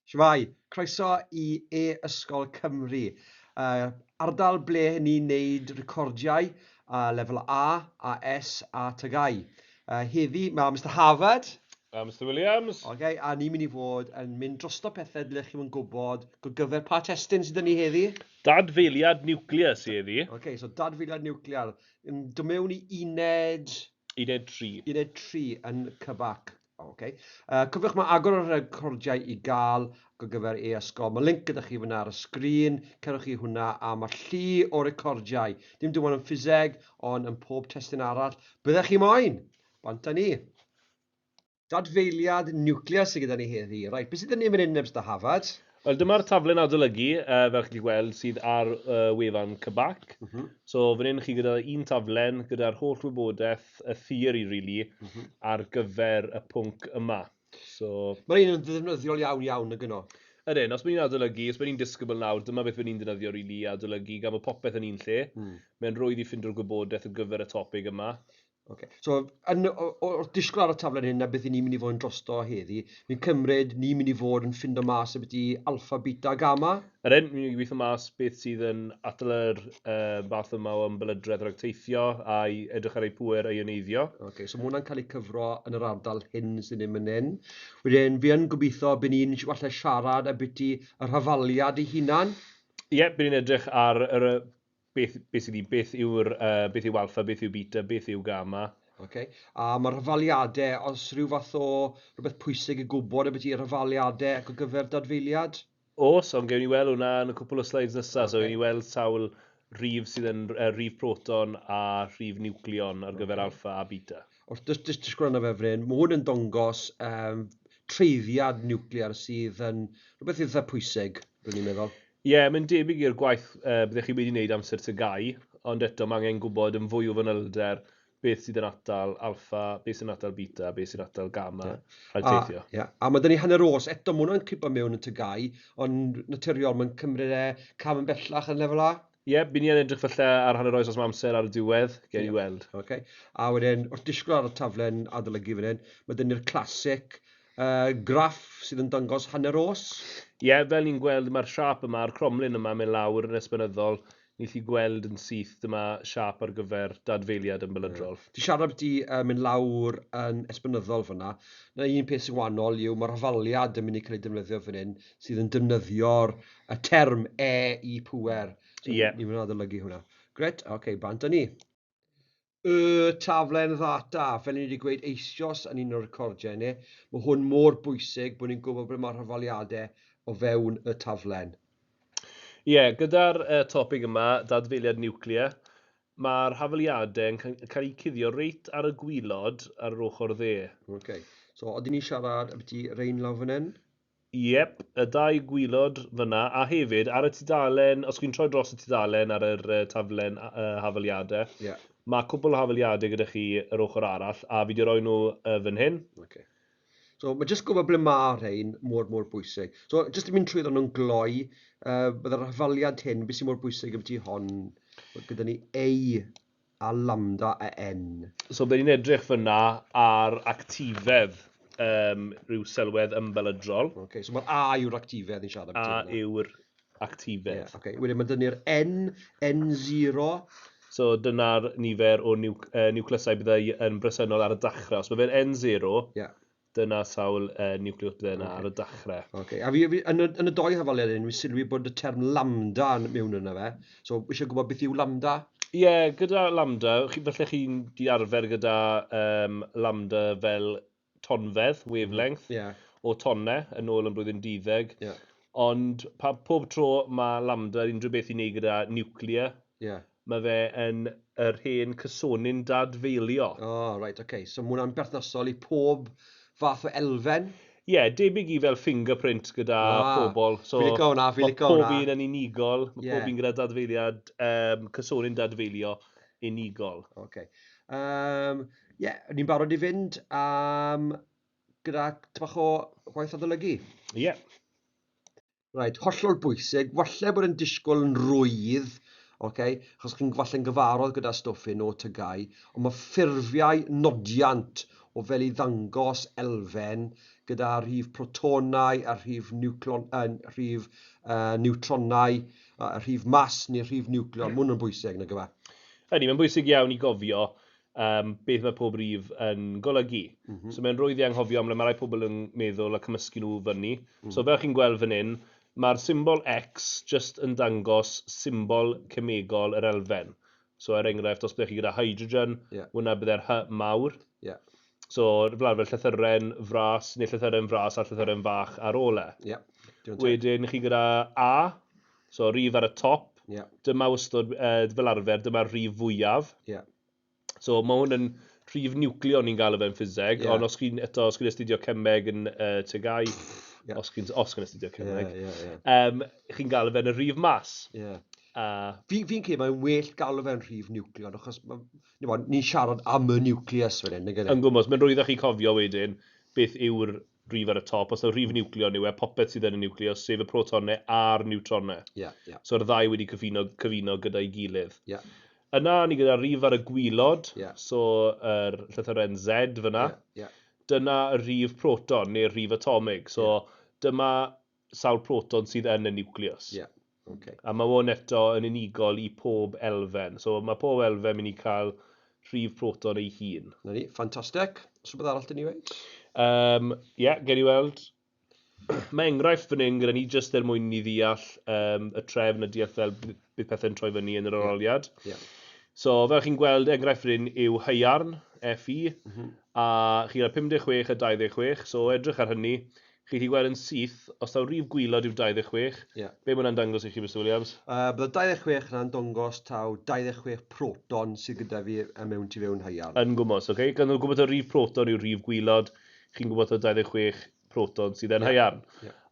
Shwmae? Croeso i E-Ysgol Cymru, ardal ble ni'n neud recordiau lefel A, AS a TGAU. Heddi mae Mister Harvard. A Mister Williams. Okay, a ni'n mynd i fod yn mynd drosto pethau dylech chi'm yn gwybod go gyfer pa testun sydd 'da ni heddi? Dadfeiliad niwclear sydd heddi. Okay, so dadfeiliad niwclear. Yn dod mewn i uned... Uned 3. Uned 3 yn CBAC. Okay. Cofiwch mae agor o'r recordiau i gael go gyfer e-ysgol. Mae link gyda chi fyna ar y sgrin, cerwch chi hwnna a mae llu o recordiau. Dim dim ond yn ffiseg, ond yn pob testun arall. Byddech chi moyn? Bant â ni. Dadfeiliad niwclear sydd gyda ni heddi. Reit, beth sydd 'da ni fan hyn, Mister Harvard? Wel, dyma'r taflen adolygu, fel chi'n gallu gweld, sydd ar wefan CBAC. So, fan hyn chi gyda un taflen, gyda'r holl wybodaeth, y theori, really, ar gyfer y pwnc yma. So... Mae'n un yn ddefnyddiol iawn iawn, nag yno? Ydyn, os bydd ni'n adolygu, os bydd ni'n disgybl nawr, dyma beth bydd ni'n defnyddio, really, i adolygu, gan bod popeth yn un lle. Mae'n rhwydd i ffindo'r gwybodaeth ar gyfer y topig yma. Okay. So, yn, o'r disgwyl ar y taflen hyn, a beth ni'n mynd i fod yn drosto heddi, fi'n cymryd ni'n mynd i fod yn ffindo mas ambiti alpha, beta, gamma? Ydyn, ni'n mynd i weithio mas beth sydd yn atal yr fath yma o ymbelydredd rhag teithio a i edrych ar ei pŵer ioneiddio. Okay, so mae hwnna'n cael ei cyfro yn yr ardal hyn sydd ddim yn hyn. Wedyn, fi yn gobeithio bydd ni'n falle siarad ambiti yr hafaliad ei hunan. Ie, yeah, bydd ni'n edrych ar yr, beth, basically, beth yw'r, beth yw alpha, beth yw beta, beth yw gamma. Okay. A mae'r hafaliadau, os rhyw fath o rhywbeth pwysig i gwybod ambiti yr hafaliadau ac o gyfer dadfeiliad? Oes, ond gewn ni weld hwnna yn y cwpl o slides nesaf. So, gewn ni weld sawl rhif sydd yn rhif proton a rhif niwcleon ar gyfer alpha a beta. Wrth jyst disgwyl arno fe fan hyn, mae hwn yn dangos treiddiad niwclear sydd yn rhywbeth eitha pwysig, rwy'n i'n meddwl. Ie, yeah, mae'n debyg i'r gwaith byddech chi wedi wneud amser TGAU, ond eto mae angen gwybod yn fwy o fanylder beth sydd yn atal alpha, beth sy'n atal beta, beth sy'n atal gamma rhag teithio. Yeah. A mae 'da ni hanner oes, eto mae hwnna'n cripo mewn yn TGAU, ond naturiol mae'n cymryd e cam yn bellach yn lefel A. Ie, yeah, bydd ni yn edrych falle ar hanner oes os mae amser ar y diwedd, gewn ni weld. Okay. A wedyn, wrth disgwyl ar y taflen adolygu fan hyn, mae 'da ni'r classic graff sydd yn dangos hanner oes. Ie, yeah, fel ni'n gweld, mae'r siâp yma, a'r cromlin yma mynd lawr yn esbynyddol. Ni'n gallu gweld yn syth dyma siâp ar gyfer dadfeiliad ymbelydrol. Yeah. Ti siarad ti mynd lawr yn esbynyddol fyna. Na un peth sy'n wahanol yw mae'r hafaliad yn mynd i cael ei defnyddio fan hyn sydd yn defnyddio'r y term E i pŵer. So, ni'n mynd i adolygu hwnna. Gret, oce, okay, bant â ni. Y taflen ddata, fel ni wedi gweud eisoes yn un o'r recordiau ni, mae hwn mor bwysig bod ni'n gwybod ble mae'r hafaliadau o fewn y taflen. Ie, yeah, gyda'r topig yma, dadfeiliad niwclear, mae'r hafaliadau yn cael eu cuddio reit ar y gwilod ar yr ochr dde. Okay. So, oedden ni'n siarad ambiti rein lawr fan hyn? Iep, y dau gwilod fyna, a hefyd ar y tudalen, os chi'n troi dros y tudalen ar yr taflen hafaliadau, mae cwpl o hafaliadau gyda chi yr ochr arall, a fi wedi rhoi nhw fan hyn. Okay. So mae jyst gwybod ble mae rhain mor mor bwysig. So jyst i mynd trwyddo nhw'n gloi, byddai'r hafaliad hyn, beth sy'n mor bwysig ambiti hon, gyda ni A a lambda a N. So byddwn ni'n edrych fyna ar actifedd rhyw sylwedd ymbelydrol. Okay, so mae'r A yw'r actifedd ni'n siarad ambiti. A yw'r actifedd. Yeah, okay. Wedyn mae dyn ni'r N, N0. So dyna'r nifer o niwclysau byddai yn bresennol ar y dechrau. Os mae fe'n N0, dyna sawl niwclews byddai yna ar y dechrau. Okay. A fi yn y doi hafaliad hyn, fi sylwi bod y term lambda yn mewn yna fe. So, eisiau gwybod beth yw lambda? Ie, yeah, gyda lambda, falle chi'n di arfer gyda lambda fel tonfedd, wavelength, o tonnau yn ôl yn blwyddyn 12. Ond pob tro mae lambda unrhyw beth i wneud gyda nuclear, mae fe yn yr hen cysonyn dadfeilio. Oh, right, okay. So mae hwnna'n berthnasol i pob fath o elfen? Ie, yeah, debyg i fel fingerprint gyda pobl. So, fi'n licio hwnna, fi'n licio hwnna. Pob un yn unigol, mae pob un gyda dadfeiliad, cysonyn dadfeilio unigol. Okay. Yeah, ni'n barod i fynd gyda bach o gwaith adolygu. Ie. Yeah. Right, hollol bwysig, falle bod yn disgwyl yn rwydd, okay, achos chi'n falle'n gyfarwydd gyda stwff hyn o TGAU, ond mae ffurfiau nodiant o fel i ddangos elfen gyda rhif protonau a rhif, niwclon, rhif niwtronau, a rhif mas neu rhif niwcleon. Mae hwn yn bwysig, nag yw e? Ydy, mae'n bwysig iawn i gofio beth mae pob rif yn golygu. So mae'n rhwydd i anghofio am le mae rai pobl yn meddwl a cymysgu nhw fyny. So fel chi'n gweld fan hyn, mae'r symbol X just yn dangos symbol cemegol yr elfen. So er enghraifft, os byddech chi gyda hydrogen, hwnna bydde'r H mawr. So fel arfer llythyren fras neu llythyren fras a llythyren fach ar ôl e. Digon teg. Wedyn chi gyda A, so rif ar y top. Dyma wastod, fel arfer, dyma'r rif fwyaf. So mae hwn yn rhif niwcleo ni'n galw fe'n ffiseg, ond os chi'n eto, os chi'n astudio cemeg yn TGAU, os chi'n astudio cemeg, chi'n galw fe'n y rhif mas. Fi'n credu mae'n well galw fe'n rhif niwcleon, achos ni'n siarad am y nucleus fan hyn, nag ydyn? Yn gwmws, mae'n rhwyddach chi cofio wedyn beth yw'r rhif ar y top. Os yw'r rhif niwcleon yw e, popeth sydd yn y nucleus, sef y protonau a'r niwtronau. So'r ddau wedi cyfuno gyda'i gilydd. Yna ni gyda rhif ar y gwaelod, so yr llythyren Z fyna. Dyna y rhif proton neu'r rhif atomig. So dyma sawl proton sydd yn y nucleus. A mae hwn eto yn unigol i pob elfen. So mae pob elfen mynd i cael rhif proton ei hun. Na ni, ffantastig. Oes rhywbeth arall dyn ni weud? Ie, gen i weld. Mae enghraifft fan hyn gyda ni jyst er mwyn ni ddeall y trefn a deall fel bydd pethau'n troi fyny yn yr arholiad. So, fel chi'n gweld, enghraifft fan hyn yw haearn, Fe, a chi gyda 56 a 26, so edrych ar hynny, chi gallu gweld yn syth, os taw rhif gwaelod yw 26, be mae hwnna'n dangos i chi, Mr Williams? Bydde 26 yna'n dangos taw 26 proton sydd gyda fi mewn tu fewn haearn. Yn gwmws, oce? Gan nhw'n gwybod y rhif proton yw'r rhif gwaelod, chi'n gwybod o 26 proton sydd yn haearn.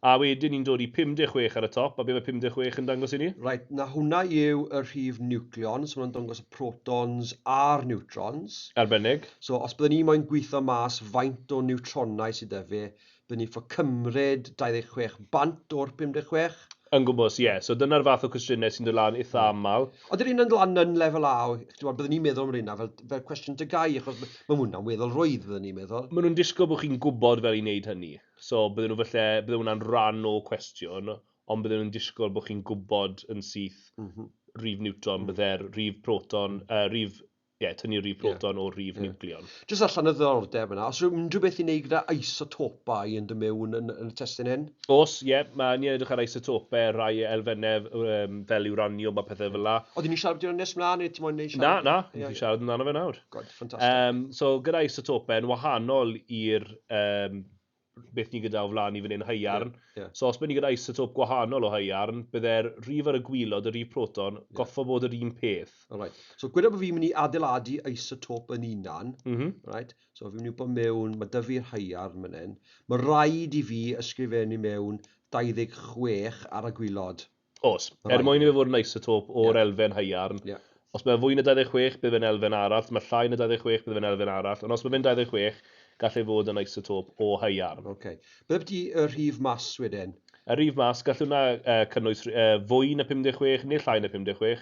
A wedyn ni'n dod i 56 ar y top, a be mae 56 yn dangos i ni? Right, na hwnna yw y rhif niwcleon, so ma'n dangos y protons a'r neutrons. Arbennig. So os byddwn ni moyn gweithio mas faint o niwtronau sydd 'da fi, byddwn ni'n ffo cymryd 26 bant o'r 56. Yn gwmws, ie. So dyna'r fath o cwestiynau sy'n dod lan eitha aml. Ond ydy'r un yn dod lan yn lefel A, byddwn ni'n meddwl am rheina fel cwestiwn TGAU, achos ma' hwnna'n weddol rwydd, byddwn ni'n meddwl. Maen nhw'n disgwyl bod chi'n gwybod fel i wneud hynny. So bydden nhw falle, bydde hwnna'n rhan o cwestiwn, ond bydden nhw'n disgwyl bod chi'n gwybod yn syth rhif niwtron, bydde'r rhif proton, rhif, ie, tynnu rhif proton o'r rhif niwcleon. Jyst allan y ddiddordeb yna, os yw unrhyw beth i wneud gyda isotopau yn dod mewn yn y testun hyn? Os, ie, mae ni'n edrych ar isotopau, rai elfennau fel uraniwm a pethau fel la. Oedden ni'n siarad amdano nes mlaen, neu ti'n moyn neud Na, siarad? na, ni'n siarad amdano fe nawr. God, ffantastig. So gyda isotopau yn wahanol i'r beth ni gyda o flaen i fan hyn, haearn. So os bydd ni gyda isotop gwahanol o haearn, bydde'r rhif ar y gwaelod, y rhif proton, goffo bod yr un peth. Alright. So gweda bod fi'n mynd i adeiladu isotop yn unan, right? So fi'n mynd i bod mewn, mae 'da fi'r haearn fan hyn. Mae rhaid i fi ysgrifennu mewn 26 ar y gwaelod. Os. Er mwyn i fe fod yn isotop o'r elfen haearn, os mae fwy na 26, bydd fe'n elfen arall. Os mae llai na 26, bydd fe'n elfen arall. Ond os mae fe'n 26, gall ei fod yn isotop o haearn. Oce. Beth ydy y rhif mas wedyn? Y rhif mas, gall hwnna cynnwys fwy na 56 neu llai na 56,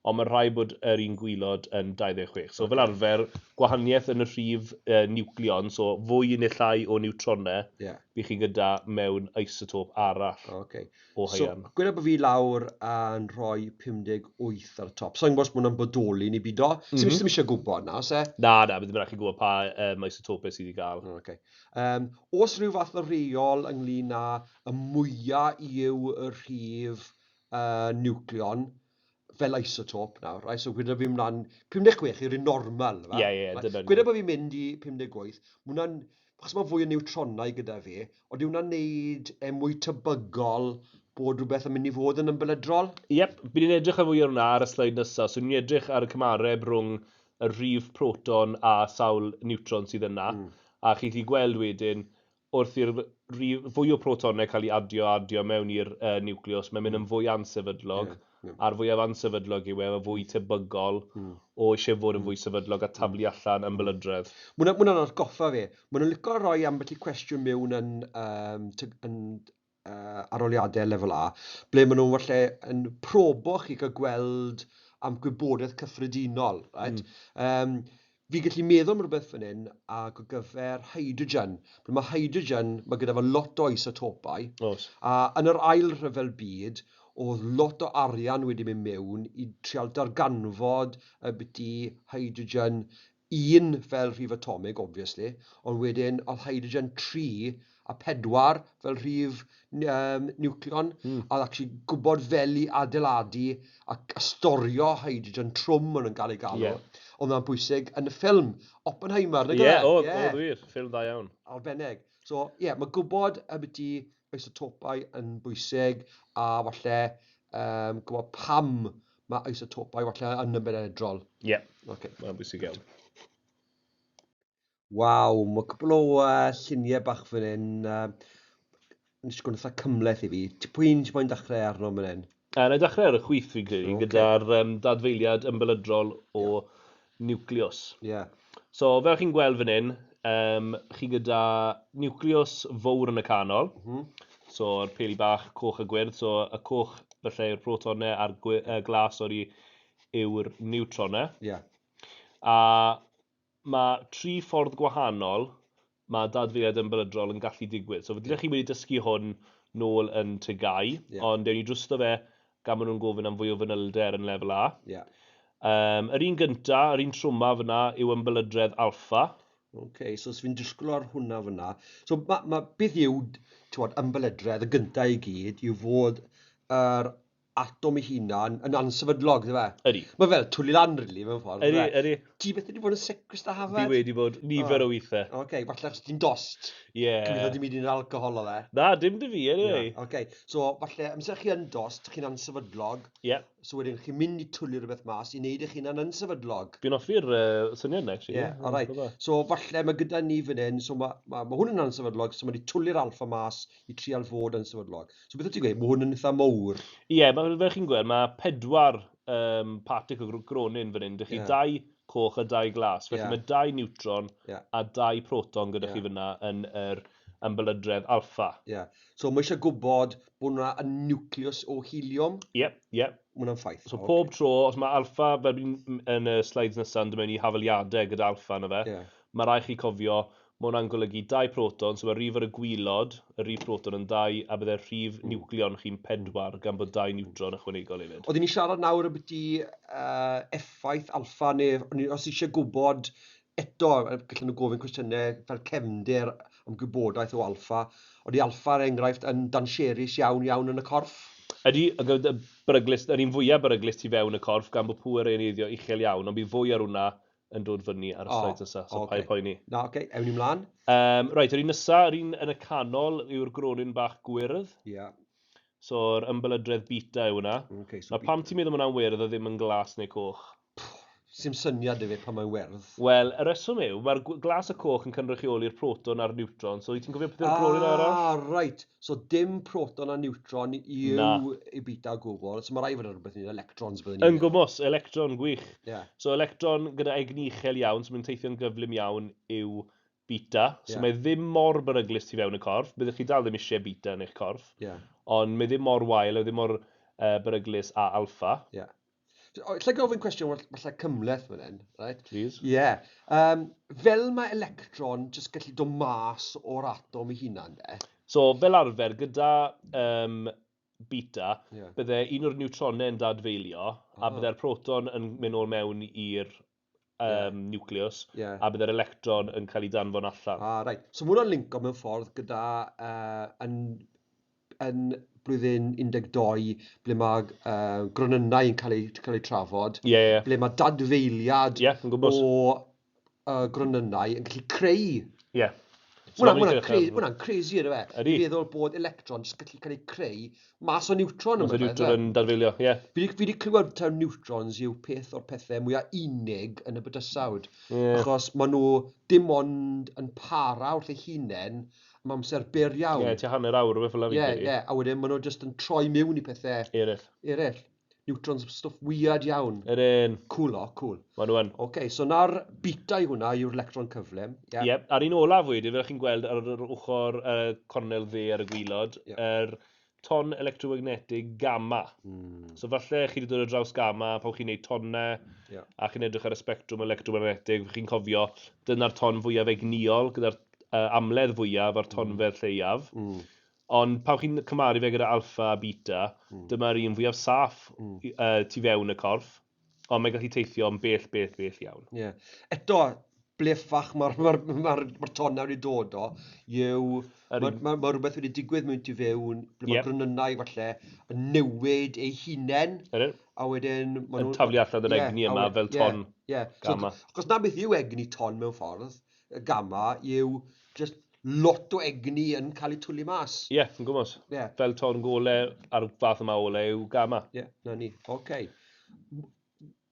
ond mae rhaid bod yr un gwaelod yn 26. So fel arfer, gwahaniaeth yn y rhif niwcleon, so fwy neu llai o niwtronau, bydd chi gyda mewn isotop arall o So, haearn. gweda bod fi lawr yn rhoi 58 ar y top. So, i'n gwybod os ma' hwnna'n bodoli neu bido. Sim eisiau gwybod na, oes e? Na, na, bydd ddim rhaid chi gwybod pa isotopau sydd i gael. Oes rhyw fath o reol ynglyn â y mwyaf yw y rhif niwcleon fel isotop nawr, right? So gweda fi mlaen 56 yw'r un normal, ife? Ie, ie, Right? dyna ni. Gweda bod fi'n mynd i 58, ma' hwnna'n, achos mae fwy o niwtronau gyda fi, ond yw hwnna'n neud e mwy tebygol bod rhywbeth yn mynd i fod yn ymbelydrol? Iep, bydd ni'n edrych ar fwy o'r hwnna ar y sleid nesaf. So ni'n edrych ar y cymareb rhwng y rhif proton a sawl niwtron sydd yna. A chi'n gallu gweld wedyn, wrth i'r fwy o protonau cael ei adio mewn i'r niwclews, mae'n mynd yn fwy ansefydlog. A'r fwyaf ansefydlog yw e, mae fwy tebygol o eisiau fod yn fwy sefydlog a taflu allan ymbelydredd. Ma' hwnna'n atgoffa fi. Ma' nhw'n licio rhoi ambell i cwestiwn mewn yn arholiadau lefel A, ble ma' nhw falle yn probo chi cael gweld am gwybodaeth cyffredinol, right? Fi gallu meddwl am rhywbeth fan hyn ag o gyfer hydrogen. Mae hydrogen, mae gyda fe lot o isotopau. Oes. A yn yr ail rhyfel byd, oedd lot o arian wedi mynd mewn i trial darganfod y byti hydrogen 1 fel rhif atomig, obviously, ond wedyn oedd hydrogen 3 a 4 fel rhif niwcleon, a oedd actually gwybod fel i adeiladu a storio hydrogen trwm maen nhw'n gael ei galw. Oedd hwnna'n bwysig yn y ffilm Oppenheimer, nag Ie, oedd e? oedd, oedd wir, ffilm dda iawn. Arbennig. So, ie, yeah, mae gwybod ambiti isotopau yn bwysig a falle gwybod pam mae isotopau falle yn ymbelydrol. Ie, Okay. mae'n bwysig iawn. Waw, mae cwpl o lluniau bach fan hyn. Nes i gwneud eitha cymhleth i fi. Pwy un ti'n moyn dechrau arno fan hyn? Na i dechrau ar y chwith fi'n credu, Ocê. gyda'r dadfeiliad ymbelydrol o niwclews. So, fel chi'n gweld fan hyn, chi gyda niwclews fawr yn y canol. So, yr peli bach coch a gwyrdd. So, y coch falle yw'r protonau a'r glas sori yw'r niwtronau. A mae tri ffordd gwahanol mae dadfeiliad ymbelydrol yn gallu digwydd. So, fydych chi wedi dysgu hwn nôl yn TGAU, ond ewn ni drosto fe gan bod nhw'n gofyn am fwy o fanylder yn lefel A. Yr un gynta, yr un trwma fyna yw ymbelydredd alffa. OK, so os fi'n disgwyl ar hwnna fyna. So ma, beth yw, t'wod, ymbelydredd y gynta i gyd yw fod yr atom ei hunan yn ansefydlog, dy fe? Ydy. Mae fel twlu lan, really, mewn ffordd. Ydy, yndyfe? ydy. Ti beth wedi bod yn sick, Krista Fi Hafed? wedi bod nifer o weithiau. OK, falle achos ti'n dost. Ie. Cymryd dim byd i'n alcohol o fe. Na, dim dy fi, anyway. OK, so falle amser chi yn dost, chi'n ansefydlog. So wedyn chi'n mynd i twlu rhywbeth mas i wneud eich hunan yn sefydlog. Fi'n hoffi'r syniad 'na, actually. Ie, all right. So falle mae gyda ni fan hyn, so mae ma, ma hwn yn ansefydlog, so mae wedi twlu'r alffa mas i trial fod yn sefydlog. So beth wyt ti'n gweud, mae hwn yn eitha mowr. Ie, fel chi'n gweld, mae 4 particle gronyn fan hyn. Dych chi 2 coch a 2 glas. Felly mae 2 niwtron a 2 proton gyda chi fyna yn yr ymbelydredd alffa. Ie. So mae eisiau gwybod bod hwnna yn niwclews o helium. Ie, ie. Mae hwnna'n ffaith. So pob tro, os mae alffa, fel fi'n yn y slides nesaf, yn dod mewn i hafaliadau gyda alffa yna fe, mae rhaid chi cofio, mae hwnna'n golygu 2 proton, so mae rhif ar y gwilod, y rhif proton yn 2, a bydde'r rhif niwcleon chi'n 4, gan bod 2 niwtron ychwanegol hefyd. Oedden ni siarad nawr ambiti effaith alffa, neu o'n i, os eisiau gwybod eto, gallen nhw gofyn cwestiynau fel cefndir am gwybodaeth o alffa. Oeddi alffa, er enghraifft, yn danserus iawn iawn yn y corff? Ydy, y beryglus, yr un fwyaf beryglus tu fewn y corff, gan bod pŵer eneiddio uchel iawn, ond bydd fwy ar hwnna yn dod fyny ar y slides nesaf, so paid poeni. Na, oce, okay, ewn ni mlaen. Reit, yr un nesaf, yr un yn y canol yw'r gronyn bach gwyrdd. So'r ymbelydredd beta yw hwnna. Okay, so Nawr, pam ti'n meddwl ma' hwnna'n wyrdd a ddim yn glas neu coch? Sim syniad i fi pan mae'n werdd. Wel, y reswm yw, mae'r glas a coch yn cynrychioli'r proton a'r neutron, so ti'n cofio beth yw'r gronyn arall? Ah, right. So dim proton a neutron yw Na. i beta o gwbl. So mae rhaid fod yn rhywbeth ni'n electrons byddwn ni'n Yn gwmws, electron gwych. So electron gyda egni uchel iawn, so mae'n teithio'n gyflym iawn yw beta. So mae ddim mor beryglus tu fewn y corff. Byddwch chi dal ddim eisiau beta yn eich corff. Ond mae ddim mor wael, mae ddim mor beryglus a alpha. Alla i gofyn cwestiwn falle cymhleth fan hyn, right? Please. Ie. Fel mae electron jyst gallu dod mas o'r atom ei hunan, de? So, fel arfer, gyda beta, bydde un o'r niwtronau yn dadfeilio, a bydde'r proton yn mynd nôl mewn i'r nucleus, a bydde'r electron yn cael ei danfon allan. Ah, right. So, mae hwnna'n linko mewn ffordd gyda yn blwyddyn 12, ble mae gronynnau yn cael eu trafod, ble mae dadfeiliad Ie, yn gwmws. o gronynnau yn gallu creu. So Hwnna'n ma'n edrych ar- crazy, ydyw e? Ydi. I feddwl bod electron jyst gallu cael eu creu mas o neutron Mas o yma, neutron yfe? yn dadfeilio, ie. Fi 'di clywed taw neutrons yw peth o'r pethau mwyaf unig yn y bydysawd. Achos maen nhw dim ond yn para wrth eu hunain am amser byr iawn. Ie, tua hanner awr, rhywbeth fel 'na fi'n Ie, credu. ie, a wedyn maen nhw jyst yn troi mewn i pethau Eraill. eraill. Neutrons, stwff weird iawn. Ydyn. Cool o, cool. Maen nhw yn. OK, so na'r beta i hwnna yw'r electron cyflym. Ie. Ie, a'r un olaf wedyn, fel chi'n gweld ar yr ochr cornel dde ar y gwilod, yr Ton electromagnetig gamma. So falle chi wedi dod ar draws gamma pan chi'n neud tonnau a chi'n edrych ar y spectrwm electromagnetig, chi'n cofio dyna'r ton fwyaf egnïol gyda'r amledd fwyaf a'r tonfedd lleiaf. Ond pan chi'n cymharu fe gyda alpha a beta, dyma'r un fwyaf saff tu fewn y corff, ond mae'n gallu teithio yn bell, bell, bell iawn. Ie. Eto, ble ffach mae'r ma tonnau wedi dod o, yw ma rhywbeth wedi digwydd mewn tu fewn, ble mae gronynnau falle yn newid eu hunain, a wedyn ma' Yn taflu allan yr egni yma fel ton gamma. So, achos na beth yw egni ton mewn ffordd, y gamma, yw just lot o egni yn cael ei twlu mas. Ie, yeah, yn gwmws. Fel ton gole a'r fath yma ole yw gamma. Ie, yeah, na ni. Oce.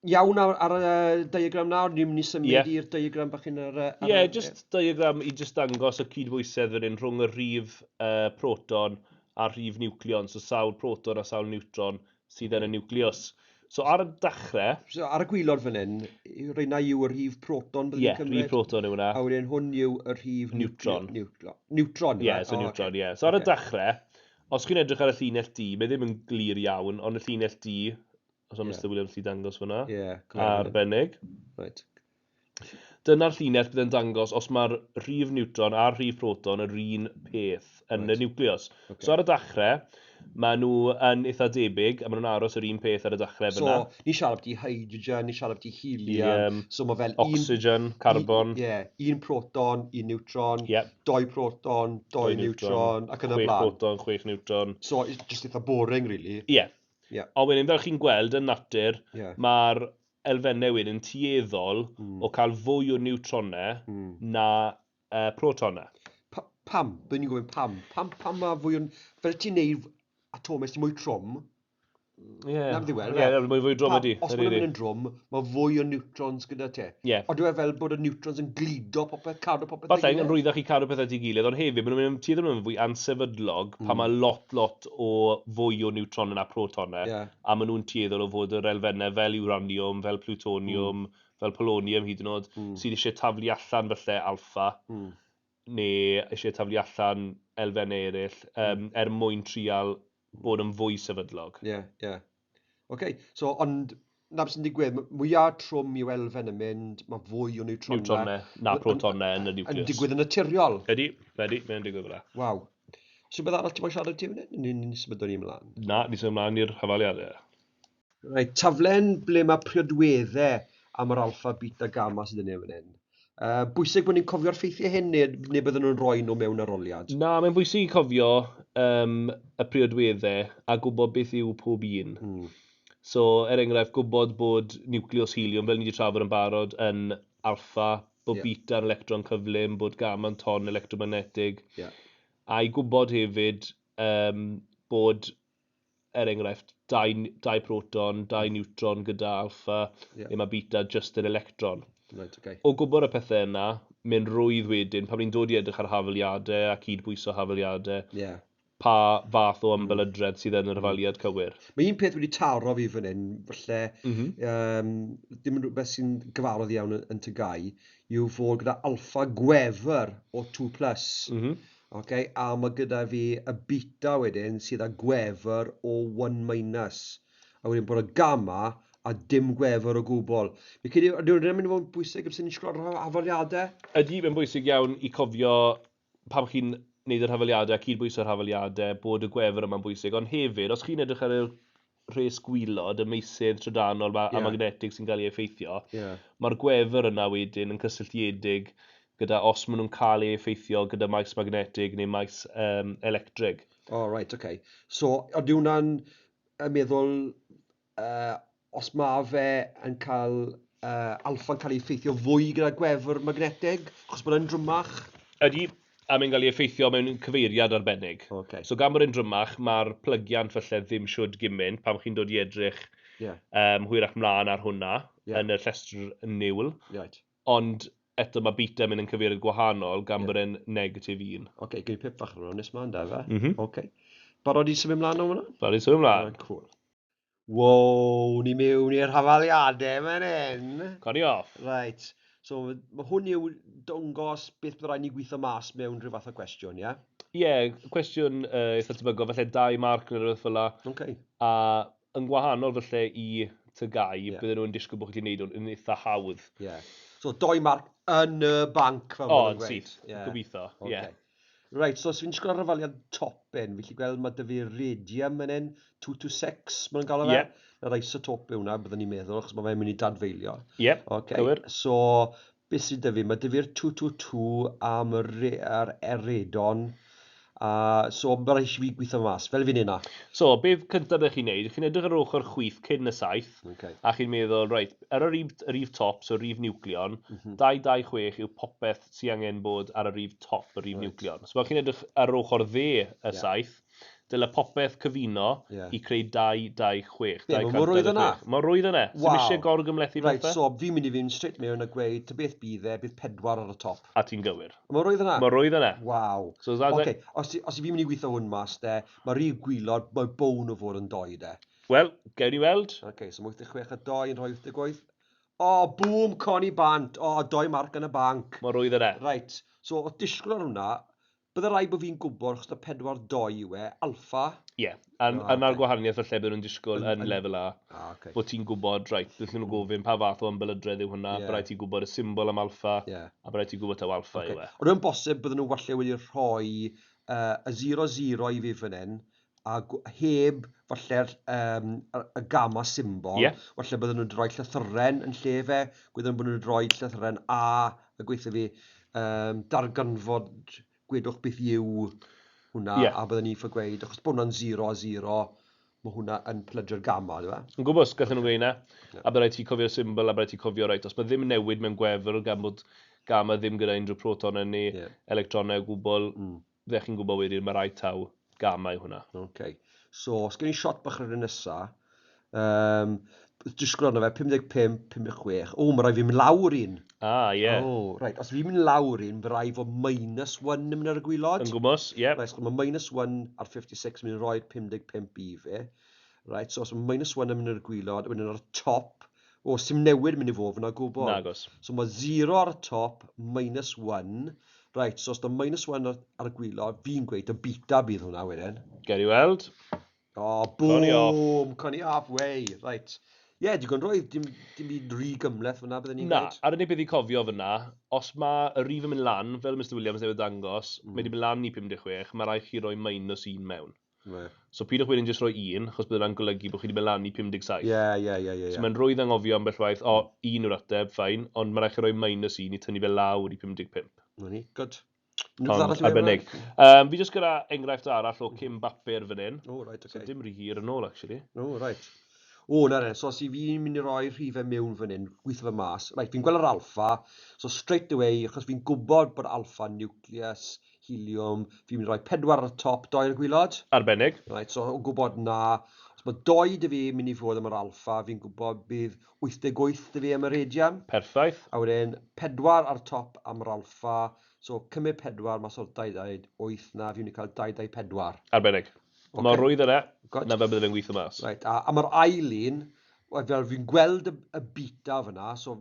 Iawn ar y diagram nawr, ni'n mynd i symud i'r diagram bach un ar... Ie, yeah, just diagram i just dangos y cydbwysedd fan hyn rhwng y rhif proton a'r rhif niwcleon, so sawl proton a sawl niwtron sydd yn y niwclews. So ar y dechrau. So ar y gwaelod fan hyn, reina yw y rhif proton byddwn ni'n cymryd? Ie, rhif proton yw hwnna. A wedyn hwn yw y rhif Neutron. Neutron, Ie, so neutron, ie. So ar y dechrau, os chi'n edrych ar y llinell D, mae ddim yn glir iawn, ond y llinell D, os am Mr Williams i dangos fyna. Ie, arbennig. Right. Dyna'r llinell bydd yn dangos os mae'r rhif neutron a'r rhif proton yr un peth yn y niwclews. So ar y dechrau, maen nhw yn eitha debyg, a maen nhw'n aros yr un peth ar y dechrau fyna. So, ni siarad byti hydrogen, ni siarad byti helium, so mae fel oxygen, carbon. Ie, un proton, un neutron, doi proton, doi neutron, ac yn y blaen. 6 proton, 6 neutron. So, it's just eitha boring, really. Ie. Yeah. Ond wedyn, fel chi'n gweld yn natur, mae'r elfennau wedyn tueddol o cael fwy o niwtronau na protonau. Pam? Byddwn ni'n gofyn pam? Pam mae fwy o. Fel ti'n neud atomau sy'n mwy trwm, Ie. Na beth yw e, Ie, mwy fwy drwm ydi. Os maen nhw'n mynd yn drwm, mae fwy o neutrons gyda ti. Ond dyw e fel bod y neutrons yn gludo popeth, cadw popeth Falle, yn rhwyddach i cadw pethau at ei gilydd, ond hefyd, maen nhw'n mynd tueddol yn fwy ansefydlog pan mae lot, lot o fwy o niwtronau na protonau, a maen nhw'n tueddol o fod yr elfennau fel uranium, fel plutonium, fel polonium hyd yn oed, sydd eisiau taflu allan falle alpha, neu eisiau taflu allan elfennau eraill, er mwyn trial bod yn fwy sefydlog. Ie, ie. Oce, so ond na beth sy'n digwydd, mwyaf trwm yw elfen yn mynd, mae fwy o niwtronau. Niwtronau na protonau yn y Yn niwclews. digwydd yn naturiol. Ydy, ydy, mae'n digwydd fel 'na. Waw. So beth arall ti'n moyn siarad ti fan hyn? Neu ni'n symud ni ymlaen? Na, ni symud ymlaen i'r hafaliadau. Reit, taflen ble mae priodweddau am yr alpha, beta, gamma sydd yn fan hyn. Bwysig bod ni'n cofio'r ffeithiau hyn neu bydden nhw'n rhoi nhw mewn arholiad? Na, mae'n bwysig i cofio y priodweddau a gwybod beth yw pob un. So, er enghraifft, gwybod bod niwclews helium, fel ni wedi trafod yn barod, yn alpha, bod beta yn electron cyflym, bod gamma yn ton electromagnetig. A i gwybod hefyd bod, er enghraifft, dau proton, dau neutron gyda alpha, neu mae beta just yn electron. Right, okay. O gwybod y pethau yna, mynd rwydd wedyn, pan ni'n dod i edrych ar hafaliadau a cydbwyso hafaliadau, pa fath o ymbelydredd sydd yn yr hafaliad cywir. Mae un peth wedi taro fi fan hyn, falle, ddim yn rhywbeth sy'n gyfarwydd iawn yn TGAU, yw fod gyda alpha gwefr o 2+. Okay, a mae gyda fi y beta wedyn sydd â gwefr o 1 minus. A wedyn bod y gamma a dim gwefr o gwbl. Fi credu, ydy hwnna'n mynd i fod yn bwysig amser ni'n sglo'r hafaliadau? Ydy, mae'n bwysig iawn i cofio pam chi'n neud yr hafaliadau, cydbwyso'r hafaliadau, bod y gwefr yma'n bwysig. Ond hefyd, os chi'n edrych ar y rhes gwaelod, y meysydd trydanol a magnetig sy'n cael ei effeithio, mae'r gwefr yna wedyn yn cysylltiedig gyda os maen nhw'n cael ei effeithio gyda maes magnetig neu maes electrig. Oh, right, okay. So, ydy hwnna'n meddwl, os mae fe yn cael, alpha'n cael ei effeithio fwy gyda gwefr magnetig, achos bod e'n drymach? Ydy, a mae'n cael ei effeithio mewn cyfeiriad arbennig. So gan bod e'n drymach, mae'r plygiant falle ddim siwd gymaint pan chi'n dod i edrych hwyrach mlaen ar hwnna yn y llestr niwl. Ond eto mae beta mynd yn cyfeiriad gwahanol gan bod e'n negatif 1. Oce, okay, gwn i pip fach ar hwnna nes mlaen da, fe? Oce. Barod i symud mlaen o hwnna? Barod i symud mlaen. Right, cool. Wow, ni mewn i'r hafaliadau fan hyn. Codi off. Right. So, mae hwn yw dangos beth bydd rhaid ni gweithio mas mewn rhyw fath o gwestiwn, ie? Ie, yeah, cwestiwn eitha tebygol, falle 2 marc neu rhywbeth fel 'la. A yn gwahanol falle i TGAU, bydden nhw'n disgwyl bod chi'n gwneud hwn yn eitha hawdd. Ie. Yeah. So 2 marc yn y banc, fel O, maen yn nhw'n gweud. syth, gobeithio, ie. Right, so os fi'n disgwyl ar hafaliad top un, fi'n gallu gweld mae 'da fi radium yn un, 226, maen nhw'n galw fe. Na'r isotope yw hwnna, byddwn ni'n meddwl, achos mae fe'n mynd i dadfeilio. Ie, cywir. So, beth sydd 'da fi? Mae 'da fi'r 222 am y yr radon. A so, mae rhaid i fi gweithio mas, fel fi'n neud 'na. So, beth cyntaf ydych chi'n neud, chi'n edrych ar ochr chwith cyn y 7, a chi'n meddwl, reit, ar y rif top, so rif niwcleon, 226 yw popeth sy'n angen bod ar y rif top, y rif niwcleon. So, pan chi'n edrych ar ochr dde y 7, dyle popeth cyfuno i creu 226. Be, ma' mor rwydd yna? Mae rwydd yna. Sy'm eisiau gorgymhlethu Right, pethau. so fi'n mynd i fynd straight mewn a gweud, ta beth bydd e, bydd 4 ar y top. A ti'n gywir. Mae rwydd yna? Mae rwydd yna. Waw. So, that Ocê, os i fi'n mynd i gweithio hwn mas de, mae rif gwylod, mae bown o fod yn 2 de. Wel, gewn ni weld. Ocê, so mae 86 a 2 yn rhoi 88. O, bŵm, Connie bant. O, 2 marc yn y banc. Mae rwydd yna. Right, so o disgwyl ar hwnna, bydde rhaid bod fi'n gwybod, achos na 4-2 yw e, alpha. Ie, a na'r gwahaniaeth falle bydden nhw'n disgwyl yn lefel A. Bod ti'n gwybod, reit, bydden nhw'n gofyn pa fath o ymbelydredd yw hwnna, bydd rhaid ti'n gwybod y symbol am alpha, a bydd rhaid ti'n gwybod taw alpha yw e. Ond yn bosib bydden nhw falle wedi rhoi y 0-0 i fi fan hyn, a heb falle'r y gamma symbol, falle bydden nhw'n rhoi llythyren yn lle fe, gwydden bod nhw'n rhoi llythyren A, a gweithio fi darganfod gwedwch beth yw hwnna, a bydden ni'n ffo gweud, achos bod hwnna'n 0 a 0, mae hwnna yn pelydr gamma, yw e? Yn gwybod, gallen nhw gweud 'na, a bydd rhaid ti cofio'r symbol, a bydd rhaid ti cofio, reit, os mae ddim newid mewn gwefr, gan bod gamma ddim gyda unrhyw proton yn ei electronau o gwbl, fyddech chi'n gwybod wedyn, mae rhaid taw gamma yw hwnna. Ok. So, os gen i shot bach ar y nesa, disgwyl arno fe, 55, 56. O, mae rhaid fi mynd lawr un. Ah, ie. O, reit, os fi'n mynd lawr un, fe rhaid fod minus 1 yn mynd ar y gwylod. Yn gwmws, ie. Reit, so mae minus 1 ar 56 yn mynd i roi 55 i fi. Reit, so os mae minus 1 yn mynd ar y gwylod, yn mynd ar y top, o, sy'm newid yn mynd i fod fyna gwbl. Nagos. So mae 0 ar y top, minus 1. Reit, so os da minus 1 ar y gwylod, fi'n gweud y beta bydd hwnna wedyn. Ger i weld. O, Connie off. boom, Connie off, way, right. Ie, yeah, digon roedd, dim byd rhy gymhleth fyna, byddwn ni'n Na, gweud. a'r unig beth i cofio fyna, os mae y rif yn mynd lan, fel Mr Williams newydd ddangos, mae wedi mynd lan i 56, mae rhaid chi roi minus 1 mewn. So pidwch wedyn jyst rhoi 1, achos bydd hwnna'n golygu bod chi wedi mynd lan i 57. Ie, ie, ie, ie, So mae'n rhwydd anghofio ambell waith, o, 1 yw'r ateb, fine, ond mae rhaid chi roi minus 1 i tynnu fe lawr i 55. Na ni, good. Ond Unrhyw beth arall i weud arbennig. hwnna? Fi jyst gyda enghraifft arall o cyn bapur fan hyn. O, right, So okay. dim rhy hir yn ôl, actually. O, right. O, na re, so os i fi'n mynd i roi rhifau mewn fan hyn, gweithio fe mas, right, fi'n gweld yr alpha, so straight away, achos fi'n gwybod bod alpha nucleus, helium, fi'n mynd i roi 4 ar y top, 2 ar y gwylod. Arbennig. Right, so o gwybod na, os mae 2 dy fi mynd i fod am yr alpha, fi'n gwybod bydd 88 dy fi am y radium. Perffaith. A wedyn 4 ar top am yr alpha, so cymryd 4 mas o'r 2, 2, 8 na, fi'n mynd i cael 2, 2, 4. Arbennig. Mae rwydd yna, na fe bydde fe'n gweithio mas. Right, a mae'r ail un, wel, fel fi'n gweld y beta fyna, so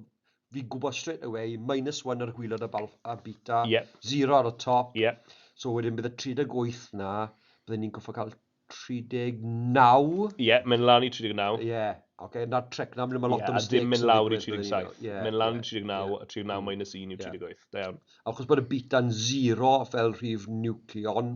fi'n gwybod straight away, minus 1 ar y gwylod a beta, 0 ar y top. So wedyn bydd y 38 na, byddwn ni'n goffo cael 39. Ie, yeah, mynd lan i 39. Ie, yeah, oce, na'r trick na, mae lot Ie, o a mistakes. dim mynd yn lawr i digwydd, 37. byddwn ni'n- Mynd lan i 39, a 39 minus 1 yw 38. Da iawn. Achos bod y beta'n 0 fel rhif nucleon,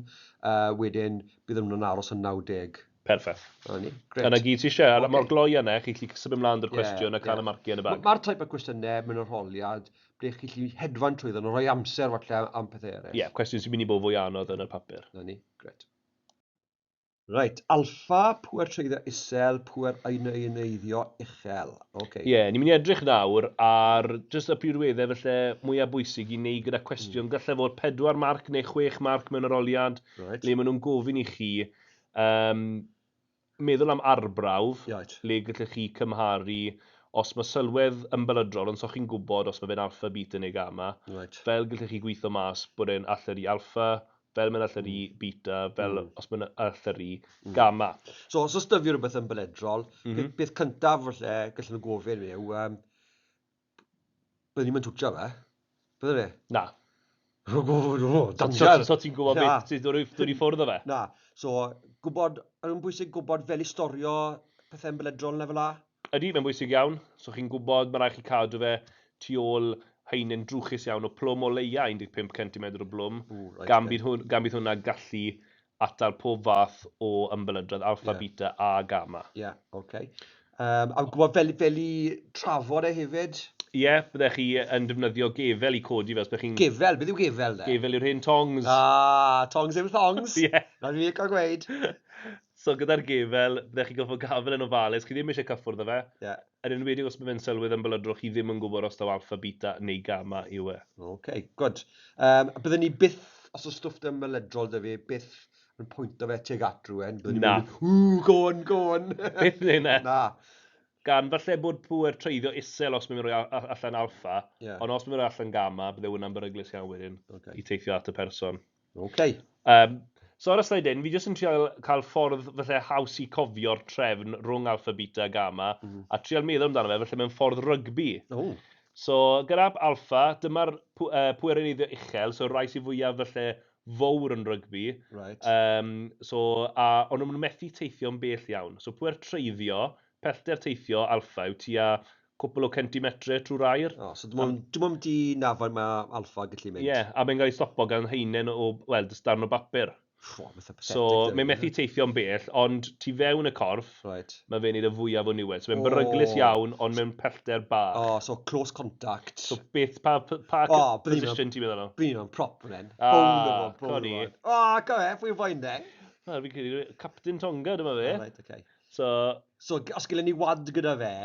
wedyn bydd hwnnw'n aros yn 90. Perffaith. Na ni, grêt. Yna gyd ti eisiau. A Mae'r gloi yna, chi'n gallu symud ymlaen drwy'r cwestiwn a cael Ie. y marciau yn y bag. Mae'r type o cwestiynau mewn arholiad, ble chi'n gallu hedfan trwyddo nhw, rhoi amser falle am pethau eraill. Ie, cwestiwn sy'n mynd i bod fwy anodd yn y papur. Na ni, grêt. Reit, alpha, pŵer treiddio isel, pŵer ioneiddio uchel. Ocê. Ie, ni'n mynd i edrych nawr ar jyst y priodweddau falle mwyaf bwysig i wneud gyda cwestiwn. Gallai fod 4 marc neu 6 marc mewn arholiad, le maen nhw'n gofyn i chi meddwl am arbrawf, le gallech chi cymharu os mae sylwedd ymbelydrol, ond so chi'n gwybod os mae fe'n alpha, beta neu gamma, fel gallech chi gweithio mas bod e'n allyrru alpha, fel mae'n allyrru beta, fel os mae'n allyrru gamma. So, os oes dyfu rhywbeth ymbelydrol, beth cyntaf falle gallen nhw gofyn yw, byddwn ni'n twtio fe, byddwn ni? Na. Danger. So ti'n gwybod beth sy'n dod i ffwrdd o fe? Na. So, gwybod, yn bwysig gwybod fel i storio pethau ymbelydrol neu fel 'a? Ydy, mae'n bwysig iawn. So chi'n gwybod, mae rhaid chi cadw fe tu ôl haenen drwchus iawn o plwm o leia 15 cm o blwm. Ooh, right, gan, okay. Bydd, gan bydd hwnna gallu atal pob fath o ymbelydredd, alpha, beta a gamma. Ie, yeah, okay. A gwybod fel i trafod e hefyd? Ie, yeah, byddech chi yn defnyddio gefel i codi fe. Os byddech chi'n... Gefel? Beth yw gefel de? Gefel yw'r hen tongs. Ah, tongs yw'r thongs. Ie. Yeah. Na fi'n cael gweud. So gyda'r gefel, byddech chi'n gorfod gafel yn ofalus, chi ddim eisiau cyffwrdd â fe. Yeah. Yn enwedig os mae fe'n sylwedd ymbelydrol, chi ddim yn gwybod os daw alpha, beta neu gamma yw e. OK, good. Byddwn ni byth, os oes stwff ymbelydrol 'da fi, byth yn pwynto fe tuag at rhywun. Byddwn ni'n mynd, ww, go on, go on. Byth neu na. Na. Gan falle bod pŵer treiddio isel os mae'n rhoi allan alpha, ond os mae'n rhoi allan gamma, bydde hwnna'n beryglus iawn wedyn i teithio at y person. Okay. So ar y sleid hyn, fi jyst yn trial cael ffordd falle haws i cofio'r trefn rhwng alpha, beta a gamma, a trial meddwl amdano fe, falle mewn ffordd rygbi. Oh. So gyda alpha, dyma'r pŵer eneiddio uchel, so rai sy'n fwyaf falle fawr yn rygbi. Right. So, a ond nhw'n methu teithio'n bell iawn. So pŵer treiddio, pellter teithio alpha yw tua cwpl o centimetre trwy'r aer. Oh, so dim ond di nafod mae alpha gallu mynd. Ie, yeah, a mae'n cael ei stopo gan haenen o, wel, darn o bapur. So mae'n methu teithio'n bell, ond tu fewn y corff, right. Mae fe'n neud y fwyaf o niwed. So mae'n beryglus iawn, ond mewn pellter bach. Oh, so close contact. So beth, pa position ti'n meddwl o? Bydd ni'n prop fan hyn. Ah, co ni. O, co e, pwy foen de? Fi'n credu, Captain Tonga dyma fe. Oh, right, okay. So os gyda ni wad gyda fe,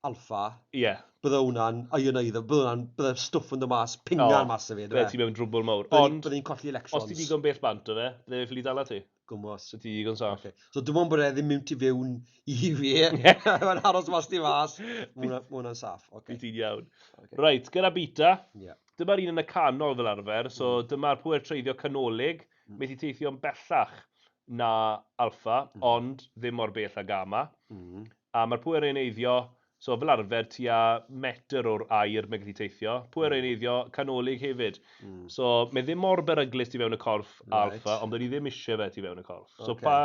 alpha, yeah. Bydde hwnna'n ioneiddo, bydde hwnna'n, bydde stwff yn dod mas, pingan mas o fe. Bydde ti mewn drwbl mawr. Ond, bydde ni'n colli electrons. Os ti digon bell bant o fe, bydde fe ffili dala ti. Gwmws. So ti digon saff. Okay. So dim ond bod e ddim mynd ti fewn i fi, mae'n aros mas ti mas, mae hwnna'n saff. Okay. Ti'n iawn. Okay. Right, gyda beta, dyma'r un yn y canol fel arfer, so dyma'r pŵer treiddio canolig, methu teithio'n bellach na alpha, ond ddim mor bell â gamma. A mae'r pŵer eneiddio, so fel arfer tua metr o'r aer mae'n gallu teithio. Pŵer eneiddio canolig hefyd. So mae ddim mor beryglus tu fewn y corff alpha, ond byddwn ni ddim eisiau fe tu fewn y corff. So pa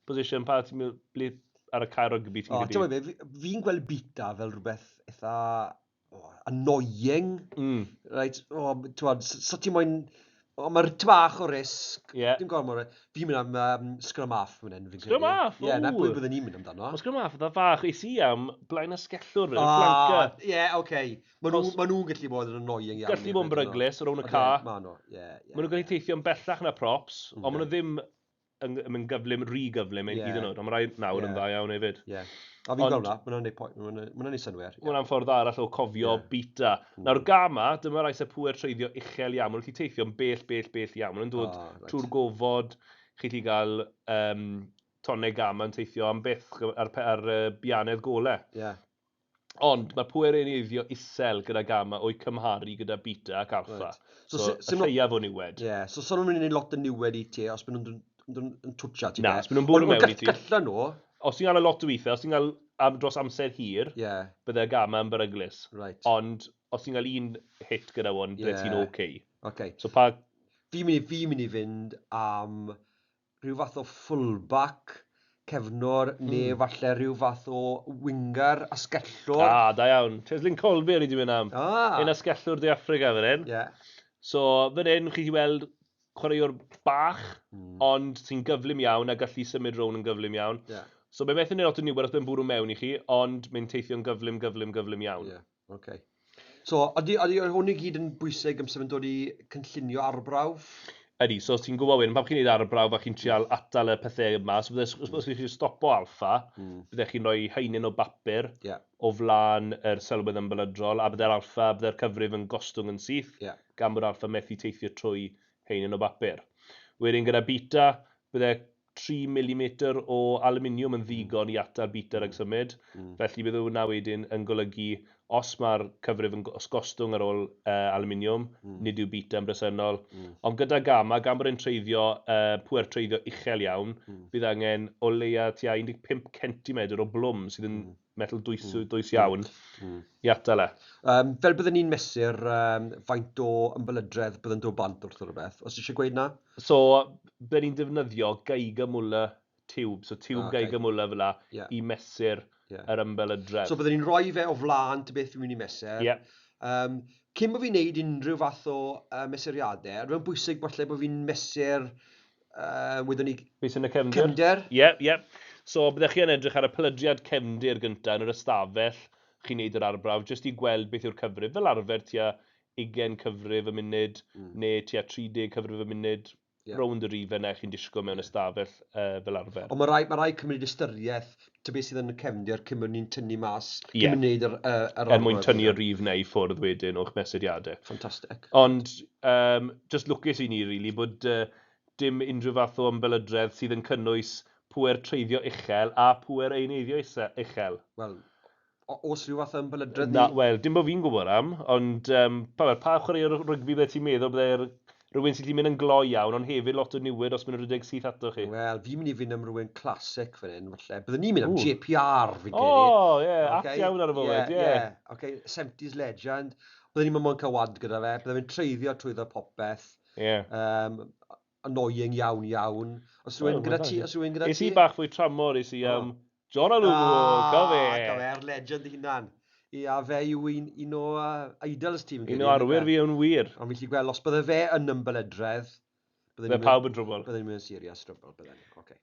position, pa ti'n ble ar y cae rygbi ti'n credu? Fi'n gweld beta fel rhywbeth eitha annoying. Right, so ti'n moyn... Mae'r bach o risg, dim gormod o risg. Fi'n mynd am scrum half fan hyn, fi'n credu. Scrum half? Ie, na pwy byddwn ni'n mynd amdano. Mae scrum half fatha fach, es i am blaen asgellwr, flanker. Ie, oce. Maen nhw'n gallu bod yn annoying iawn. Gallu bod yn beryglus ar ôl y ca. Maen nhw, ie. Maen nhw'n gallu teithio'n bellach na props, ond maen nhw ddim yn mynd gyflym, rhy gyflym, hyd yn oed. Ond mae rai nawr yn dda iawn hefyd. Ie. A fi'n gweld hwnna, mae hwnna'n neud synnwyr. Mae hwnna'n ffordd arall o cofio beta. Nawr gamma, dyma rai sy'n pŵer treiddio uchel iawn. Maen nhw'n gallu teithio'n bell, bell, bell iawn. Maen nhw'n dod trwy'r gofod, chi'n gallu gael tonnau gamma yn teithio am byth ar bianedd golau. Ond mae'r pŵer eneiddio isel gyda gamma o'i cymharu gyda beta ac alpha. So, y lleiaf o niwed. Ie, so so nhw'n mynd i wneud lot o niwed i ti os maen nhw'n yn twtio ti. Na, os maen nhw'n bwrw mewn i ti. Gallan nhw. Os ti'n cael a lot o weithiau, os ti'n cael dros amser hir, bydde gamma yn beryglus. Right. Ond os ti'n cael un hit gyda hwn, bydde ti'n okay. Okay. So pa... Fi'n mynd i fynd am rhyw fath o fullback, cefnwr, neu falle rhyw fath o winger, asgellwr. Ah, da iawn. Cheslin Kolbe o'n i wedi mynd am. Un asgellwr De Affrica fan hyn. So fan hyn, chi wedi weld chwaraewr bach, ond sy'n gyflym iawn a gallu symud rown yn gyflym iawn. So mae'n methu wneud lot o niwed os mae'n bwrw mewn i chi, ond mae'n teithio'n gyflym, gyflym, gyflym iawn. Ie, okay. So, ydy hwn i gyd yn bwysig amser mae'n dod i cynllunio arbrawf? Ydy, so os ti'n gwybod wedyn, pan chi'n gwneud arbrawf a chi'n trial atal y pethau yma, so os chi'n stopo alpha, byddech chi'n rhoi haenen o bapur o flaen yr sylwedd ymbelydrol, a bydde'r alpha, bydde'r cyfrif yn gostwng yn syth, gan bod alpha methu teithio trwy haenen o bapur. Wedyn gyda beta, bydde 3 mm o aluminium yn ddigon i atal beta rhag symud. Felly bydde hwnna wedyn yn golygu os mae'r cyfrif yn gostwng ar ôl aluminium, nid yw beta yn bresennol. Ond gyda gamma, gan bod e'n treiddio, pŵer treiddio uchel iawn, bydd angen o leia tua 15 centimetr o blwm sydd yn metal dwys, dwys iawn i atal e. Fel byddwn ni'n mesur faint o ymbelydredd byddwn dod bant wrth rhywbeth, os eisiau gweud na? So, byddwn ni'n defnyddio Geiger-Müller tube, so tube Geiger-Müller fel la, i mesur yr ymbelydredd. So byddwn ni'n rhoi fe o flaen ty beth fi'n mynd i mesur. Cyn bod fi'n neud unrhyw fath o mesuriadau, rwy'n bwysig falle bod fi'n mesur, wedwn ni, Beth sy'n y cefndir? Cefndir. Ie, ie. So, byddech chi yn edrych ar y pelydriad cefndir gyntaf yn yr ystafell chi'n neud yr arbrawf, jyst i gweld beth yw'r cyfrif. Fel arfer tua 20 cyfrif y munud, neu tua 30 cyfrif y munud, rownd y rifau yna chi'n disgwyl mewn ystafell fel arfer. Ond mae rai cymryd ystyriaeth ty beth sydd yn y cefndir cyn bod ni'n tynnu mas, cyn bod ni'n neud yr Er mwyn arbrawf. Tynnu y rif neu i ffwrdd wedyn o'ch mesuriadau. Ffantastig. Ond just lwcus i ni, really, bod dim unrhyw fath o ymbelydredd sydd yn cynnwys pŵer treiddio uchel a pŵer ioneiddio uchel. Wel, oes rhyw fath o ymbelydredd Na, ni? wel, dim bod fi'n gwybod am, ond pa chwaraewr rygbi bydde ti'n meddwl bydde'r rhywun sy'n gallu mynd yn gloi iawn, ond hefyd lot o niwed os maen nhw'n rhedeg syth ato chi? Wel, fi'n mynd i fynd am rhywun classic fan hyn, falle. Byddwn ni'n mynd am Ww. JPR, fi'n O, credu. ie, apt iawn ar y foment, ie. Ie, okay, 70s legend. Byddwn ni'n moyn cael wad gyda fe, byddwn ni'n treiddio trwyddo popeth. Annoying iawn iawn. Os rhywun Wel, gyda ma' ti, dda. os rhywun gyda Es ti? i bach fwy tramor, es i am John Alomo, Ah, cofe. Cofe, legend ei hunan. Ia, fe yw un o idols ti, fi'n Un credu, o arwyr yndyfe? fi yn wir. Ond fi'n gallu gweld, os bydde fe yn ymbelydredd, bydden Bydde ni'n pawb yn trwbl. Bydden ni'n mynd yn serious trouble, bydden. Okay.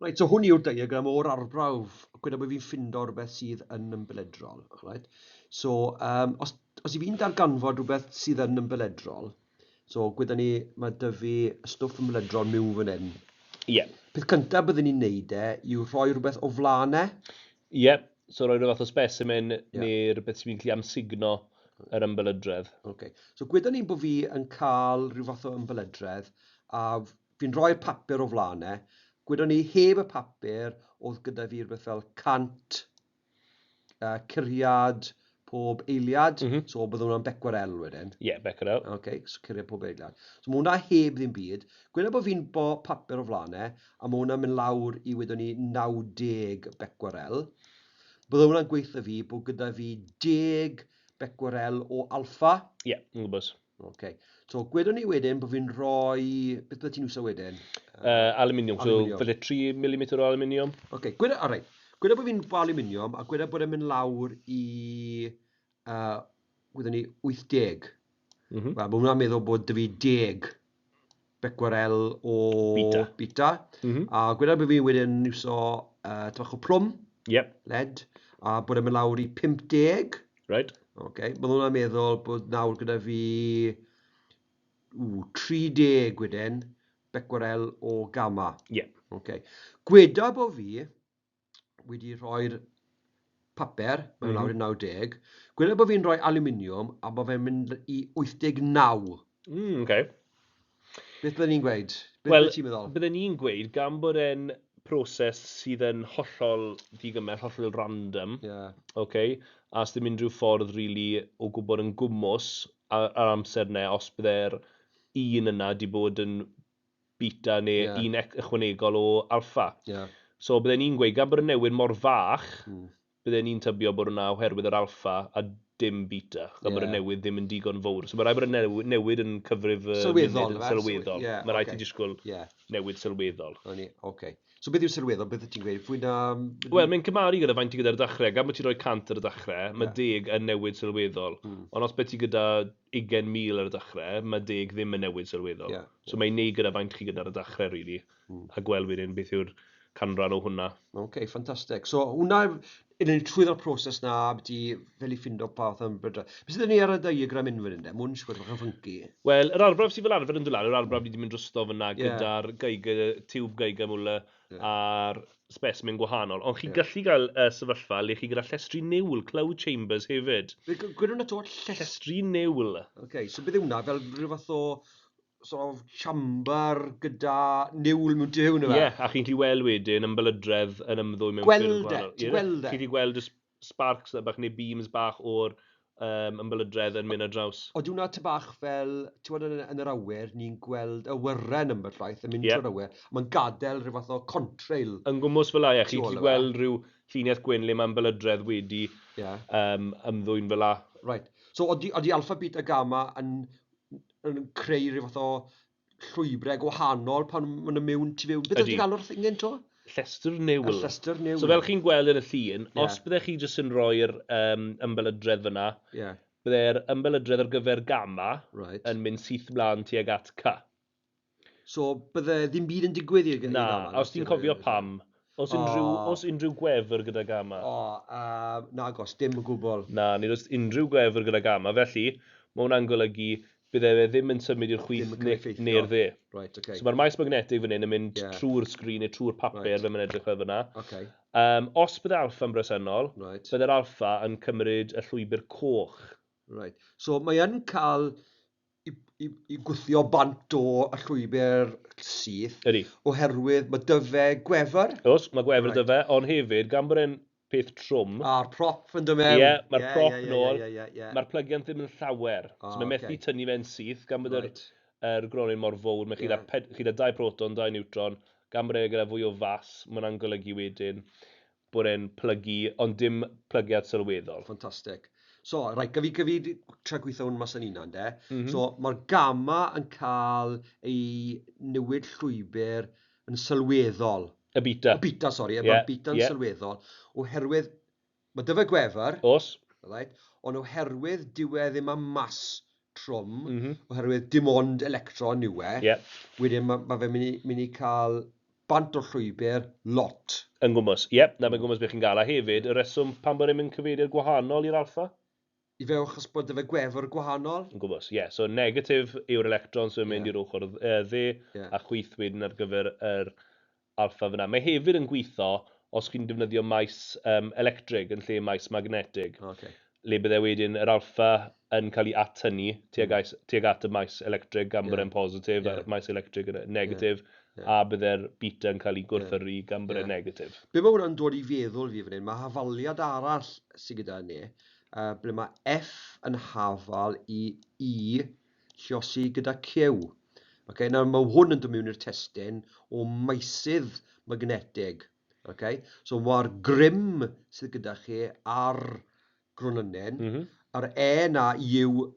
Right, so hwn yw'r diagram o'r arbrawf, gyda bod fi'n ffindo rhywbeth sydd yn ymbeledrol. Right? So, os i fi'n darganfod rhywbeth sydd yn ymbeledrol, so gweda ni, mae 'da fi y stwff ymbeledrol mewn fan hyn. Peth cyntaf byddwn ni'n neud e yw rhoi rhywbeth o flaen e. Ie, so rhoi rhyw fath o specimen neu rhywbeth sy'n gallu amsugno yr ymbelydredd. Okay. So gweda ni bod fi yn cael rhyw fath o ymbeledredd a fi'n rhoi'r papur o flaen e. Gweda ni heb y papur oedd gyda fi rhywbeth fel 100 curiad pob eiliad. So bydd hwnna'n becquerel wedyn. Ie, yeah, becquerel. Okay, so curiad pob eiliad. So mae hwnna heb ddim byd. Gweda bod fi'n bo papur o flaen e, a mae hwnna'n mynd lawr i wedwn ni 90 becquerel. Bydde hwnna'n gweithio fi bod gyda fi 10 becquerel o alpha. Ie, yeah, yn gwybod. Okay. So gwedwn ni wedyn bod fi'n rhoi... Beth bydde ti'n iwso wedyn? Aluminium, so Aluminium. falle 3 mm o aluminium. Okay, gweda, alright. Gweda bod fi'n bo aluminium a gweda bod e'n mynd lawr i, gwedwn ni, 80. Wel, mae hwnna'n meddwl bod 'da fi 10 becquerel o Beta. beta. A gweda bod fi wedyn iwso bach o plwm, lead, a bod e'n mynd lawr i 50. Okay. Mae hwnna'n meddwl bod nawr gyda fi 30 wedyn becquerel o gamma. Okay. Gweda bod fi wedi rhoi'r papur, mae'n lawr i 90. Gweda bod fi'n rhoi aluminium a bod fe'n mynd i 89. Okay. Beth byddwn ni'n gweud? Beth Wel, bydde ti'n meddwl? Bydden ni'n gweud, gan bod e'n proses sydd yn hollol digymell, hollol random, okay, a s'dim unrhyw ffordd really o gwybod yn gwmws ar amser 'na os bydde'r un yna di bod yn beta neu un ychwanegol o alpha. So bydden ni'n gweud, gan bod y newid mor fach, bydden ni'n tybio bod hwnna oherwydd yr alpha a dim beta, gan bod y newid ddim yn digon fawr. So mae rhaid bod y newid yn cyfrif Sylweddol, munud yn ife? sylweddol. Mae rhaid ti disgwyl newid sylweddol. O'n i, oce. So beth yw sylweddol? Beth ti'n gweud? Fwy na Wel, mae'n cymharu gyda faint ti gyda'r dechrau. Gan bod ti'n rhoi 100 ar y dechrau, mae 10 yn newid sylweddol. Ond os beth ti gyda 20,000 ar y dechrau, mae 10 ddim yn newid sylweddol. So mae'n neud gyda faint chi gyda'r dechrau, really. A gweld wedyn beth yw'r canran o hwnna. Ok, ffantastig. So hwnna, yn ni trwyddo'r proses na, byti fel i ffindo pa fath o ymbelydredd. Beth sydd ni ar y diagram un fan hyn de? Mwyn siŵr bach yn funky. Wel, yr arbrawf sydd fel arfer yn dod lan, yr arbrawf ni wedi mynd drosto fyna gyda'r Geiger, tiwb Geiger-Müller a'r specimen gwahanol. Ond chi'n gallu gael sefyllfa le chi gyda llestri niwl, cloud chambers hefyd. Gwyd hwnna to? Llestri? Llestri niwl. Ok, so beth yw hwnna? Fel rhyw fath o sort of chamber gyda niwl mewn tu fewn Ie, yfe? yeah, a chi'n gallu weld wedyn ymbelydredd yn ymddwyn mewn Gweld ffyrdd e, gwahanol. ti'n Ie, gweld e? Chi'n gallu gweld y sparks bach neu beams bach o'r ymbelydredd yn mynd ar draws. Oeddi hwnna ty bach fel, ti'n gwybod yn yr awyr, ni'n gweld awyren ambell waith yn mynd yeah. trwy'r awyr, mae'n gadael rhyw fath o contrail. Yn gwmws fel la, ie, chi'n gallu gweld rhyw lluniaeth gwyn le mae ymbelydredd wedi ymddwyn fel la. Right. So, oeddi alpha, beta, gamma yn creu rhyw fath o llwybrau gwahanol pan maen nhw'n mewn tu fewn. Beth ydy galw'r thing to? Llestr niwl. Y llestr niwl. So fel chi'n gweld yn y llun, os byddech chi jyst yn rhoi'r ymbelydredd fyna, bydde'r ymbelydredd ar gyfer gamma yn mynd syth mlaen tuag at C. So bydde ddim byd yn digwydd i'r gamma? Na, os ti'n cofio pam. Os unrhyw gwefr gyda gamma? Nagos, dim o gwbl. Na, nid oes unrhyw gwefr gyda gamma. Felly, mae hwnna'n golygu bydde fe ddim yn symud i'r chwith neu'r dde. Right, okay. So mae'r maes magnetig fan hyn yn mynd trwy'r sgrin neu trwy'r papur fel mae'n edrych fel fyna. Okay. Os bydde alpha yn bresennol, bydde'r alpha yn cymryd y llwybr coch. Right. So mae yn cael i gwthio bant o y llwybr syth. Ydy. Oherwydd mae dyfe gwefr. Oes, mae gwefr dyfe, ond hefyd, gan bod e'n peth trwm. A'r prop yn dod mewn. Ie, mae'r prop nôl. Mae'r plygiant ddim yn llawer. So mae'n methu tynnu fe'n syth, gan bod yr gronyn mor fawr. Mae chi 'da 2 proton, 2 neutron, gan bod e gyda fwy o fas, mae hwnna'n golygu wedyn bod e'n plygu, ond dim plygiad sylweddol. Ffantastig. So, right, gyfi trio gweithio hwn mas yn unan, de. So, mae'r gamma yn cael ei newid llwybr yn sylweddol. Y beta. Y beta, sori. Mae'r beta yn sylweddol. Oherwydd, mae dyfe gwefr. Os. Right, ond oherwydd dyw e ddim am mas trwm, oherwydd dim ond electron yw e, wedyn mae fe'n mynd i cael bant o'r llwybr lot. Yn gwmws, ie. Na, mae'n gwmws beth chi'n gael. A hefyd, y reswm pam bod e'n mynd cyfeiriad gwahanol i'r alpha? I fe achos bod dyfe gwefr gwahanol? Yn gwmws, ie. So negatif yw'r electron sy'n mynd i'r ochr dde, a chwith wedyn ar gyfer yr alpha fyna. Mae hefyd yn gweithio os chi'n defnyddio maes electrig yn lle maes magnetig. Okay. Le bydde wedyn yr alpha yn cael ei atynnu tuag at y maes electrig gan bod e'n positif, a'r maes electrig yn negatif, a bydde'r beta yn cael ei gwrthyrru gan bod e'n negatif. Be mae hwnna'n dod i feddwl fi fan hyn, mae hafaliad arall sydd gyda ni, ble mae F yn hafal i E lliosi gyda Q. Okay, nawr mae hwn yn dod mewn i'r testun o maesydd magnetig. Okay? So mae'r grym sydd gyda chi ar gronynnyn, a'r E na yw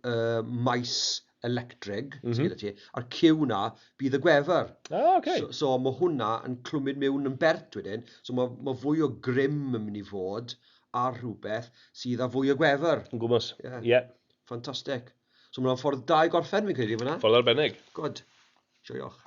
maes electrig sydd gyda ti, a'r Q na bydd y gwefr. Okay. So mae hwnna yn clwmyd mewn yn bert wedyn, so mae fwy o grym yn mynd i fod ar rhywbeth sydd â fwy o gwefr. Yn gwmws, ie. Ffantastig. So mae'n ffordd da i gorffen fi'n credu fyna. Ffordd arbennig. Good. Joiwch.